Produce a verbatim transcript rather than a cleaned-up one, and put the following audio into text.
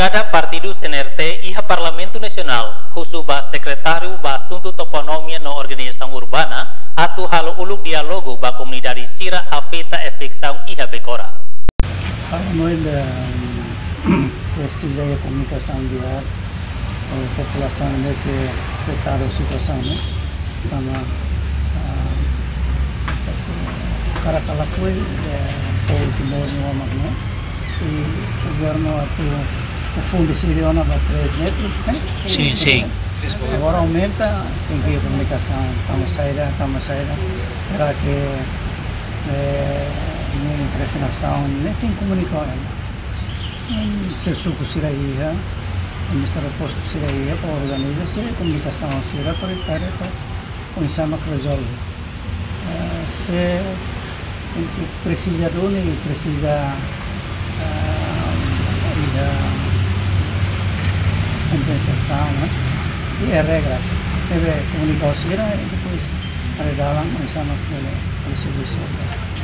Bankada partidu C N R T iha Parlamentu Nasionál husu ba Sekretáriu ba Asuntu Toponímia no Organizasaun Urbana atu halo uluk diálogu ba komunidade sira afeta eviksaun iha Becora. Ha'u hanoin, eh, presiza iha komunikasaun di'ak, eh, populasaun ne'ebé ke afetadu situasaun ne'e. Tanba, ah, hakarak halo apoiu, eh, povu Timor nia uma ne'e. I governu atu fó fundo sira ona ba três metros, né? Sim, sim. Agora aumenta, tenke iha komunikasaun, tanba saida, tanba saida. Será que, eh, nia interese nasaun, ne'e tenke komunika ona. Hum, se suku sira iha, Ministériu Postu sira iha, para organiza sira, komunikasaun sira, para, para, para, oinsá mak rezolve. Eh, se, presiza duni, presiza, ah, iha kompensasaun, né? I iha regras. Deve komunika ho sira, i depois, para dalan, oinsá mak bele, bele rezolve.